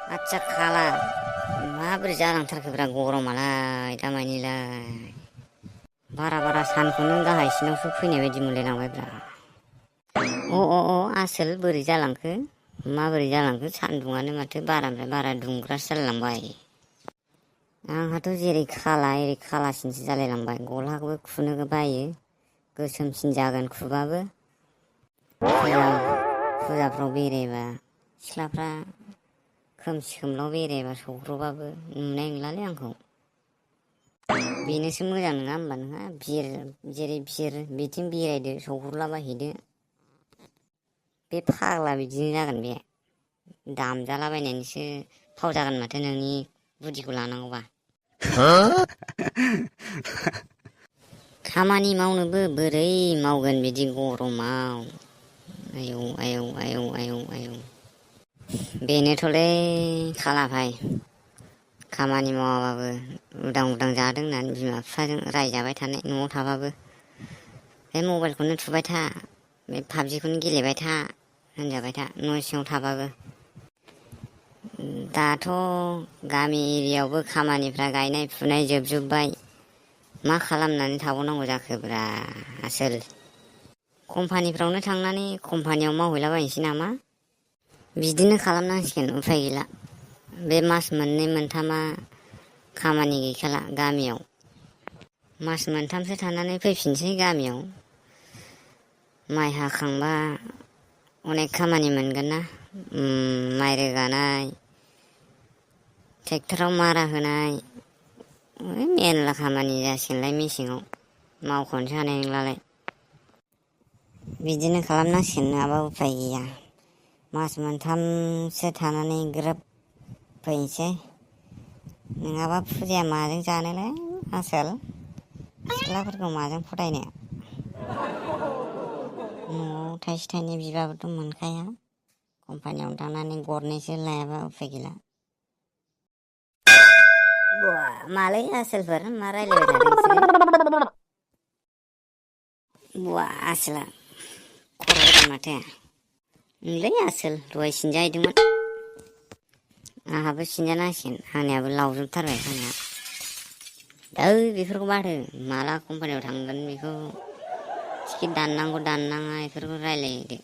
आच्छा खाला माबोरै जालांथारखोब्रा गरमालाय दामानिलाय बारा सानखौनो गाहायसिनावसो फैनाय बायदि मोनलायलांबायब्रा। अ आसोल बोरै जालांखो माबोरै जालांखो सान्दुङानो माथो बारानिफ्राय बारा दुंग्रासो जालायलांबाय। आंहाथ' जेरै खाला एरै खालासिनसो जालायलांबाय। गस्लाखौबो खुनो बायो गोसोमसिन जागोन खुबाबो। फुजाफ्राव बेरायबा सिख्लाफ्रा खोमसि खोमलाव बेरायबा सौग्रावबाबो नुनाय नंलालै आंखौ। बेनोसो मोजां नङा होमबा नोंहा जेरै बिर बिथिं बेरायदो सौग्रावलाबायहैदो। बे फाग्ला बिदिनो जागोन बे दामजालाबायनानैसो फाव जागोन माथो नोंनि बुद्धिखौ लानांगौबा। खामानि मावनोबो बोरै मावगोन बिदि गरमाव आयौ बेनोथ'लै खालाभाइ खामानि मावाबाबो उदां जादों होननानै बिमा बिफाजों रायजाबाय थानाय। न'आव थाबाबो बे मबाइलखौनो थुबाय था बे पाबजिखौनो गेलेबाय था होनजाबाय था न' सिङाव थाबाबो। दाथ' गामि एरियायावबो खामानिफ्रा गायनाय फुनाय जोबजोब्बाय मा खालामनानै थाबावनांगौ जाखोब्रा आसोल। कम्पानिफ्रावनो थांनानै कम्पानियाव मावहैलाबायनोसै नामा। बिदिनो खालामनांसिगोन उफाय गैला। बे मास मोननै मोनथामा खामानि गैखाला गामियाव। मास मोनथामसो थानानै फैफिनसै गामियाव। माइ हाखांबा अनेक खामानि मोनगोन ना। माइ रोगानाय ट्रेक्टराव मारा होनाय मेरला खामानि जासिगोनलाय मेसेङाव मावख'नोसो हानाय नंलालाय। बिदिनो खालामनांसिगोन नङाबा उफाय गैया। मास मोनथामसो थानानै ग्रोब फैनोसै नङाबा फुजाया माजों जानोलै आसोल। सिख्लाफोरखौ माजों फथायनो। न'आव थाइसे थाइनै बिबाबोथ' मोनखाया। कम्पानियावनो थांनानै गरनैसो लायाबा उफाय गैला। मालै आसोलफोर मा रायलायबाय थादों नोंसोरो? आसोला खर' होदों माथो। ओंलै आसोल दहाय सिनजाहैदोंमोन। आंहाबो सिनजानांसिगोन आंनियाबो लावजोबथारबाय खानाया। बेफोरखौ बाद हो माला कम्पानियाव थांगोन बेखौ टिकेट दाननांगौ दाननाङा बेफोरखौ रायलायदो।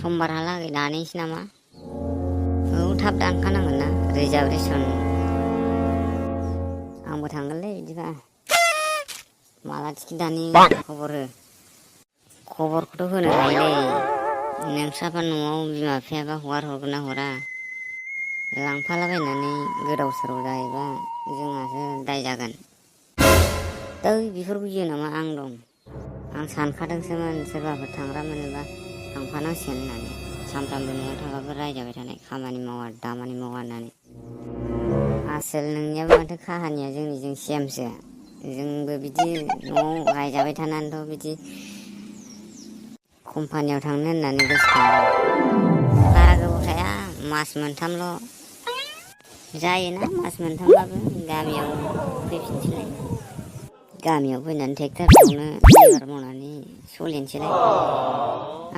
समबारहालागै दानहैनोसै नामा? औ थाब दानखानांगोन ना रिजार्भेसन। आंबो थांगोनलै बिदिबा माला टिकेट दानहैयो खबर हो। खबरखौथ' होनो हायोलै नोंस्राबा न'आव बिमा बिफायाबा हगार हरगोन ना हरा। लांफालाबायनानै गोदाव सोराव जायोबा जोंहासो दाय जागोन। बेफोरखौ गियो नामा आं दं। आं सानखादोंसोमोन सोरबाफोर थांग्रा मोनोबा थांफानांसिगोन होननानै। सानफ्रामबो न'आव थाबाबो रायजाबाय थानाय खामानि मावा दामानि मावा होननानै। आसोल नोंनियाबो माथो काहानिया जोंनिजों सेमसो। जोंबो बिदि न'आव रायजाबाय थानानैथ' बिदि कम्पानियाव थांनो होननानै गोसोखांदों। बारा गोबाव थाया मास मोनथामल' जायोना मास मोनथामबाबो गामियाव फैफिनसैलाय। गामियाव फैनानै ट्रेक्टरफ्रावनो लेबार मावनानै सोलिनोसैलाय।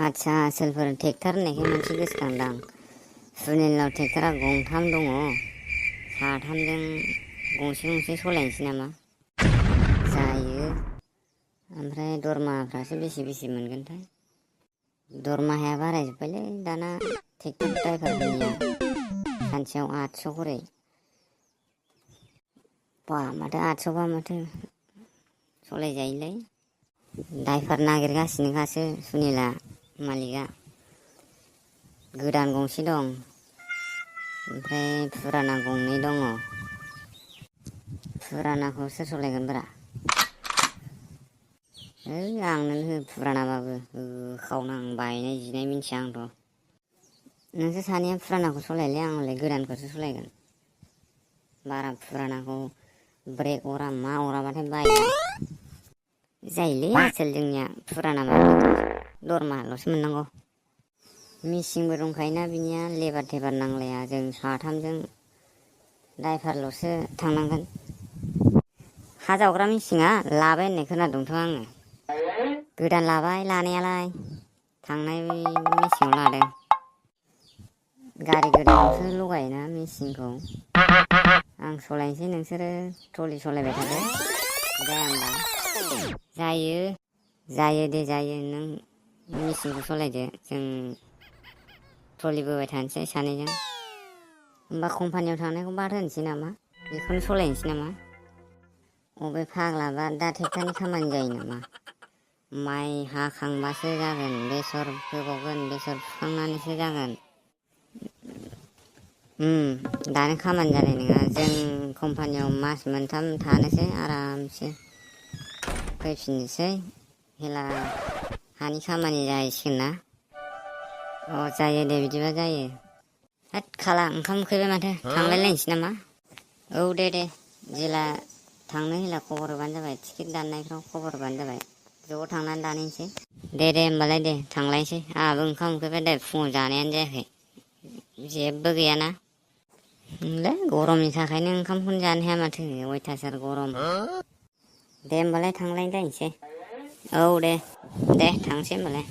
आदसा आसोलफोर ट्रेक्टर होननायखाय मोनसे गोसोखांदां। सुनिलनाव ट्रेक्टरा गंथाम दङ। साथामजों गंसे गंसे सालायनोसै नामा? जायो ओमफ्राय दरमाफ्रासो बेसे मोनगोनथाय। दरमाहाया बारायजोब्बायलै दाना ट्रेक्टर ड्राइभारफोरनिया। सानसेयाव 800 खरै। माथो 800बा माथो सलायजायोलै। द्राइभार नागिरगासिनोखासो सुनिला मालिकआ। गोदान गंसे दं ओमफ्राय फुराना गंनै दङ। फुरानाखौ सोर सलायगोनब्रा? आंनो हो फुरानाबाबो होखावनो आं बायनाय जिनाय मिन्थिया आंथ'। नोंसोर सानैया फुरानाखौ सलायलै आं हले गोदानखौसो सलायगोन। बारा फुरानाखौ ब्रेक अरा मा अराबाथाय बायो। जायोलै आसोल जोंनिया फुरानाबाबो दरमाहाल'सो मोननांगौ। मिसिंबो दंखायोना बिनिया लेबार थेबार नांलाया जों साथामजों ड्राइभारल'सो थांनांगोन। हा जावग्रा मेसिङा लाबाय होननाय खोनादोंथ' आङो। गोदान लाबाय लानायालाय थांनाय मेसेङाव लादों। गारि गोदानावसो लगायोना मेचिनखौ। आं सलायनोसै नोंसोरो ट्रलि सलायबाय थादो। जाया होमबा? जायो दे जायो। नों मेचिनखौ सलायदो, जों ट्रलि बोबाय थानोसै सानैजों। होमबा कम्पानियाव थांनायखौ बाद होनोसै नामा? बेखौनो सलायनोसै नामा? अबे फाग्लाबा दा ट्रेक्टरनि खामानि जायो नामा? माइ हाखांबासो जागोन, बेसर फोबावगोन, बेसर फुखांनानैसो जागोन। दानो खामानि जानाय नङा। जों कम्पानियाव मास मोनथाम थानोसै आरामसे फैफिननोसै। हेला हानि खामानि जाहैसिगोन ना? जायो दे बिदिबा जायो। होद खाला ओंखाम उखैबाय माथो, थांलायलायनोसै नामा? औ दे जेला थांनो हेला खबर हरबानो जाबाय। टिकेट दाननायफ्राव खबर हरबानो जाबाय। ज' थांनानै दानहैनोसै। दे होमबालाय दे थांलायनोसै। आंहाबो ओंखाम उखैबाय, दे फुङाव जानायानो जायाखै। जेबो गैयाना? गरमनि थाखायनो ओंखामखौनो जानो हाया माथो, अयथासार गरम। दे होमबालाय थांलायलायनोसै। औ दे थांसै होमबालाय।